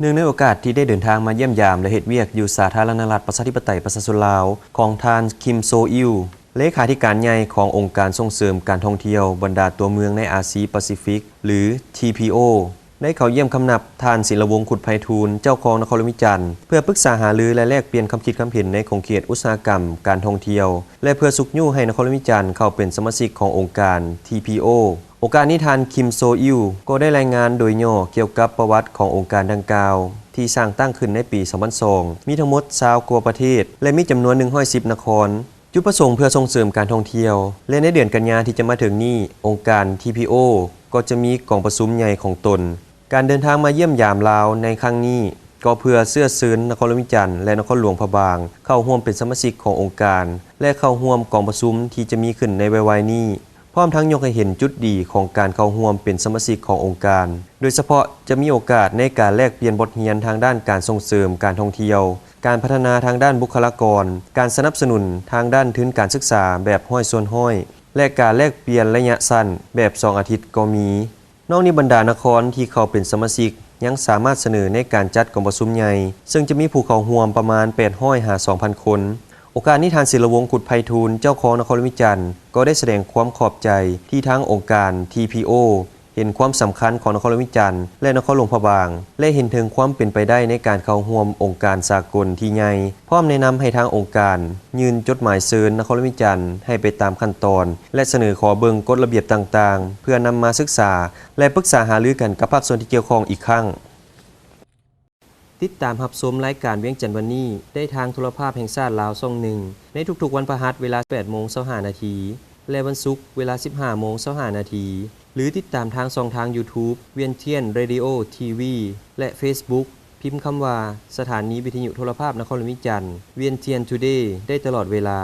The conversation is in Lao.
ເນື່ອງໃນໂອກາດທີ່ໄດ້ເດີນທາງມາຢ້ຽມຢາມ ແລະ ເຮັດວຽກຢູ່ສາທາລະນະລັດ ປະຊາທິປະໄຕ ປະຊາຊົນລາວ ຂອງທ່ານ ຄິມ ໂຊອິວ ເລຂາທິການໃຫຍ່ຂອງອົງການສົ່ງເສີມການທ່ອງທ່ຽວບັນດາຕົວເມືອງໃນອາຊີປາຊີຟິກ ຫຼື ທີພີໂອ ໄດ້ເຂົ້າຢ້ຽມຄຳນັບທ່ານ ສິນລະວົງ ຄຸດໄພທູນ ເຈົ້າຄອງນະຄອນຫຼວງວຽງຈັນ ເພື່ອປຶກສາຫາລື ແລະ ແລກປ່ຽນຄຳຄິດຄຳເຫັນໃນຂົງເຂດອຸດສາຫະກຳການທ່ອງທ່ຽວ ແລະ ເພື່ອຊຸກຍູ້ໃຫ້ນະຄອນຫຼວງວຽງຈັນເຂົ້າເປັນສະມາຊິກຂອງອົງການ ທີພີໂອ. ໂອກາດນີ້ທ່ານ ຄິມ ໂຊອິວ ກໍໄດ້ລາຍງານໂດຍຫຍໍ້ກ່ຽວກັບປະຫວັດຂອງອົງການດັ່ງກ່າວ ທີ່ສ້າງຕັ້ງຂຶ້ນໃນປີສອງພັນສອງ ມີທັງໝົດຊາວກວ່າປະເທດ ແລະ ມີຈຳນວນໜຶ່ງຮ້ອຍສິບນະຄອນ. ຈຸດປະສົງເພື່ອສົ່ງເສີມການທ່ອງທ່ຽວ ແລະ ໃນເດືອນກັນຍາທີ່ຈະມາເຖິງນີ້ ອົງການ ທີພີໂອ ກໍຈະມີກອງປະຊຸມໃຫຍ່ຂອງຕົນ. ການເດີນທາງມາຢ້ຽມຢາມລາວໃນຄັ້ງນີ້ ກໍເພື່ອເຊື້ອເຊີນນະຄອນຫຼວງວຽງຈັນ ແລະ ນະຄອນຫຼວງພະບາງ ເຂົ້າຮ່ວມເປັນສະມາຊິກຂອງອົງການ ແລະ ເຂົ້າຮ່ວມກອງປະຊຸມທີ່ຈະມີຂຶ້ນໃນໄວໆນີ້. ພ້ອມທັງຍົກໃຫ້ເຫັນຈຸດດີຂອງການເຂົ້າຮ່ວມເປັນສະມາຊິກຂອງອົງການ, ໂດຍສະເພາະຈະມີໂອກາດໃນການແລກປ່ຽນບົດຮຽນທາງດ້ານການສົ່ງເສີມການທ່ອງທ່ຽວ, ການພັດທະນາທາງດ້ານບຸກຄະລາກອນ, ການສະໜັບສະໜູນທາງດ້ານທຶນການສຶກສາແບບຮ້ອຍສ່ວນຮ້ອຍ ແລະ ການແລກປ່ຽນໄລຍະສັ້ນແບບສອງອາທິດກໍມີ. ນອກນີ້ບັນດານະຄອນທີ່ເຂົ້າເປັນສະມາຊິກ ຍັງສາມາດສະເໜີໃນການຈັດກອງປະຊຸມໃຫຍ່ ເຊິ່ງຈະມີຜູ້ເຂົ້າຮ່ວມປະມານແປດຮ້ອຍຫາສອງພັນຄົນ. ໂອກາດນີ້ທ່ານ ສິນລະວົງ ຄຸດໄພທູນ ເຈົ້າຄອງນະຄອນຫຼວງວຽງຈັນ ກໍໄດ້ສະແດງຄວາມຂອບໃຈທີ່ທາງອົງການ ທີພີໂອ ເຫັນຄວາມສຳຄັນຂອງນະຄອນຫຼວງວຽງຈັນ ແລະ ນະຄອນຫຼວງພະບາງ ແລະ ເຫັນເຖິງຄວາມເປັນໄປໄດ້ໃນການເຂົ້າຮ່ວມອົງການສາກົນທີ່ໃຫຍ່, ພ້ອມແນະນຳໃຫ້ທາງອົງການຍື່ນຈົດໝາຍເຊີນນະຄອນຫຼວງວຽງຈັນໃຫ້ໄປຕາມຂັ້ນຕອນ ແລະ ສະເໜີຂໍເບິ່ງກົດລະບຽບຕ່າງໆ ເພື່ອນຳມາສຶກສາ ແລະ ປຶກສາຫາລືກັນກັບພາກສ່ວນທີ່ກ່ຽວຂ້ອງອີກຄັ້ງ. ຕິດຕາມຮັບຊົມລາຍການວຽງຈັນວັນນີ້ ໄດ້ທາງໂທລະພາບແຫ່ງຊາດລາວຊ່ອງໜຶ່ງ ໃນທຸກໆວັນພະຫັດເວລາແປດໂມງຊາວຫ້ານາທີ ແລະ ວັນສຸກເວລາສິບຫ້າໂມງຊາວຫ້ານາທີ ຫຼື ຕິດຕາມທາງຊ່ອງທາງ YouTube ວຽງທຽນ Radio TV ແລະ Facebook ພິມຄຳວ່າ ສະຖານີວິທະຍຸໂທລະພາບນະຄອນຫຼວງວຽງຈັນ ວຽງທຽນ Today ໄດ້ຕະຫຼອດເວລາ.